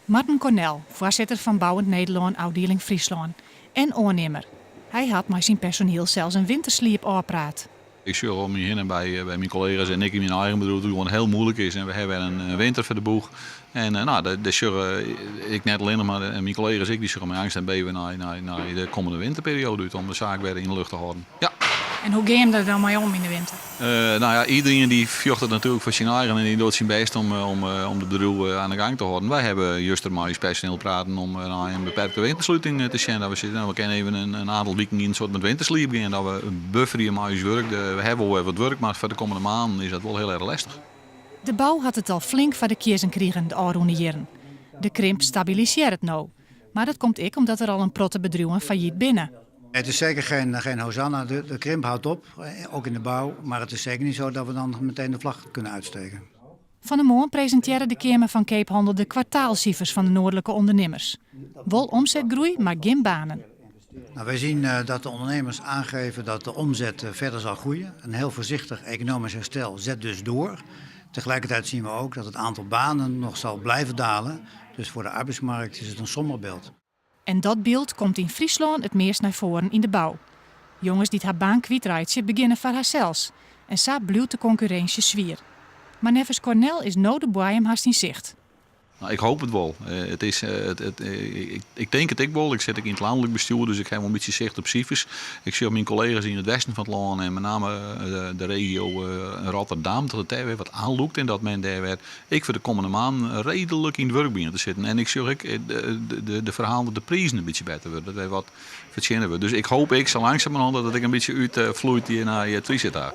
Marten Cornel, foarsitter fan Bouwend Nederlân ôfdieling Fryslân en oannimmer. Hy hat mei syn personiel sels in wintersliep ôfpraat. Ik sjoch om my hinne by myn kollega's en ek yn myn eigen bedriuw dat it gewoan hiel muoilik is en we hawwe wer in winter foar de boech. En no, dêr sjogge ik net allinnich, mar myn kollega's ek, dy sjogge mei eangst en beven nei de kommende winterperioade út om de saak wer yn de lucht te hâlden. Ja. En hoe gean jim der dan mei om yn de winter? No ja, iederien dy fjochtet natuerlik foar syn eigen en dy docht syn bêst om de bedriuw oan de gang te hâlden. Wy hawwe juster mei ús personiel praten om nei in beperkte wintersluting te sjen. Dat we sizze, no, we kinne even in oantal wiken yn in soart met wintersliep gean, dat we bufferje mei ús wurk. We hawwe wol wer wat wurk, mar foar de kommende maanden is dat wol hiel erch lestich. De bou hat it al flink foar de kiezzen krigen de ôfrûne jierren. De krimp stabilisearret no. Mar dat komt ek omdat der al in protte bedriuwen fallyt binne. Het is zeker geen hosanna. De krimp houdt op, ook in de bouw. Maar het is zeker niet zo dat we dan meteen de vlag kunnen uitsteken. Fan 'e moarn presintearre de Keamer fan Keaphannel de kwartaalsifers fan de noardlike ûndernimmers. Wol omsetgroei, mar gjin banen. Nou, wij zien dat de ondernemers aangeven dat de omzet verder zal groeien. Een heel voorzichtig economisch herstel zet dus door. Tegelijkertijd zien we ook dat het aantal banen nog zal blijven dalen. Dus voor de arbeidsmarkt is het een somber beeld. En dat byld komt yn Fryslân it meast nei foaren yn de bou. Jonges dy't har baan kwytreitsje, begjinne foar harsels. En sa bliuwt de konkurrinsje swier. Mar neffens Cornel is no de boaiem hast yn sicht. Nou, ik hoop it wol. It is, it, ik tink it ek wol. Ik sit ek yn it lanlik bestjoer, dus ik ha wol in bytsje sicht op sifers. Ik sjoch myn kollega's yn it westen fan it lân en mei name de regio Rotterdam, dat it dêr wer wat oanlûkt en dat men dêr wer ek foar de kommende maanden reedlik yn it wurk begjint te sitten. En ik sjoch ek de ferhalen dat de prizen in bytsje better wurde, dat wer wat fertsjinne wurdt. Dus ik hoop ek sa langsumerhand dat it ek in bytsje útfloeit hjir nei it Frisia ta.